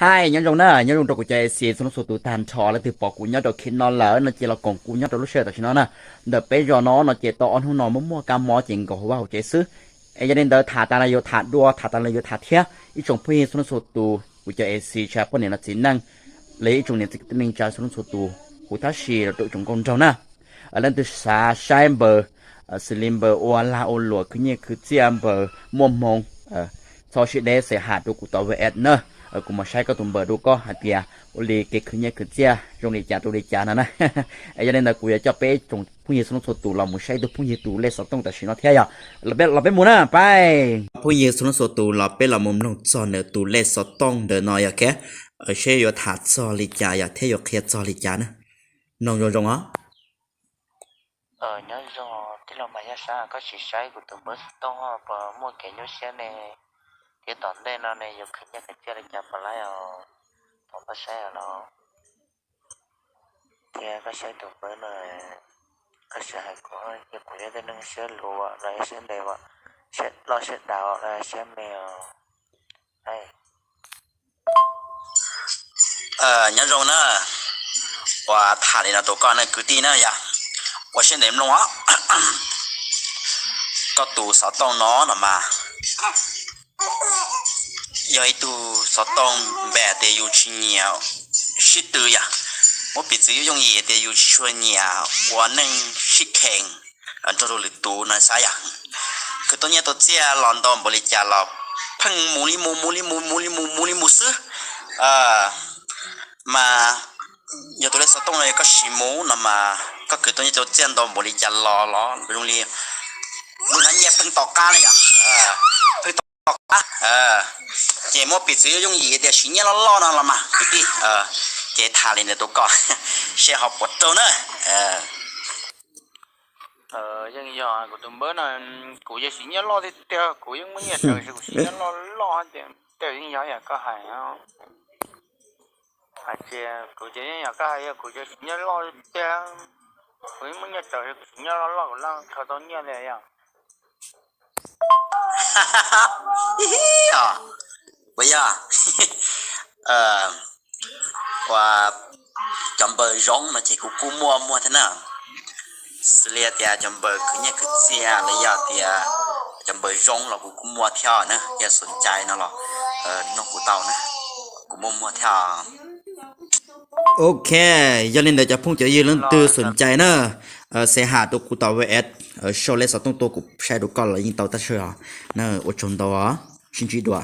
Hais nyob zoo na, nyob zoo rau kuv cov A C txhua leej txhua tus tag nrho, leej twg pom kuv nyob rau khib no lawm no ces los koom kuv nyob rau lub sij hawm tam sim no na. Ntawm peb zos no no ces tau ob hnub no muaj muaj kab mob ces nkaus hauv vaj hauv tsev xwb. Es yog li ntawd tham tas los yuav tham dua, tham tas los yuav tham thiab. Ib tsoom phooj ywg txhua leej txhua tus, kuv cov A C tshawb poj niam los txiv neej, los yog ib tsoom niam txiv kwv tij neej tsa txhua leej txhua tus, kuv tab sis los rau ib tsoom nkauj nraug na. Leej twg xav saib npaws, xws li npaws ua lag ua luam khwv nyiaj khwv txiaj, npaws muaj hmoo, txhob siab deb, xa ham rau kuv tom WhatsApp na. Kuv mam saib koj tus npaws rau koj hais tias ua li kev khwv nyiaj khwv txiaj zoo li cas rau li cas no na. Yog li ntawd kuv yuav coj peb tsoom phooj ywg txhua leej txhua tus los mus saib ib tug phooj ywg tus lej xov tooj tam sim no thiab yog. Los peb mus na pab. Phooj ywg txhua leej txhua tus, los peb los mus mloog txog nws tus lej xov tooj ntawm no yog kev, seb yuav tham txog li cas yog thiab yuav qhia txog li cas na. Mloog zoo zoo os. Nyob zoo tij laug Mas Yaj Sab, koj sim saib kuv tus npawb xov tooj puas muaj kev nyuaj siab ne, thiab tom ntej no ne yuav khwv nyiaj khwv txiaj li cas puas laib os. Thov koj saib os. Thiab koj saib tus npawb no, koj sim hais kuv, yog kuv yog tej neeg siab luv los yog siab ntev, siab loj siab dav los yog siab me os. Nyob zoo na, ua tham li no rau koj ne kwv tij na yog, ua siab ntev mloog os. Koj tus xov tooj no no mas yog ib tug xov tooj npe tias yus tsis nyiam sib tw yom, muab piv txwv yooj yim tias yus tsis tshua nyiam ua neej sib khees nrog rau lwm tus no xav yom. Khwv tau nyiaj tau txiaj los ntau npaum li cas los pheej mus li mus mus li mus mus li mus mus li mus xwb. Mas yog tus lej xov tooj no yog koj siv mus no mas koj khwv tau nyiaj tau txiaj ntau npaum li cas los los zoo li lub hnab nyiaj pheej tom qab li yom, pheej tom qab. Ces muab piv txwv yooj yim tias siv nyiaj loj loj no los mas kwv tij, ces tham li ntawd rau koj seb ho puas raug na. Yeej yog kuv tus npawb no, kuv yog siv nyiaj loj tiag tiag, kuv yeej muaj nyiaj raws, kuv siv nyiaj loj loj tiag tiag, yeej yog yam koj hais. Hais tias kuv ces yeej yam koj hais, yog kuv ces siv nyiaj loj tiag, kuv yeej muaj nyiaj raws, kuv siv nyiaj loj loj kuv laj khaws tau nyiaj li yom. Puas yog? Ua, cov npaws zoo no ces kuv kuj muaj muag thiab na. Xws li tias cov npaws khwv nyiaj khwv txiaj los yog tias cov npaws zoo los kuv kuj muaj thiab na. Yog xom cai no los nug kuv tau na, kuv muaj muag thiab. Ok, yog li ntawd cov phooj cov ywg leej twg xom cai na, xa ham rau kuv tom WhatsApp, sau lej xov tooj tuaj kuv saib rau koj los yeej tau tab sis os. Na, ua tsaug ntau os, sib ntsib dua.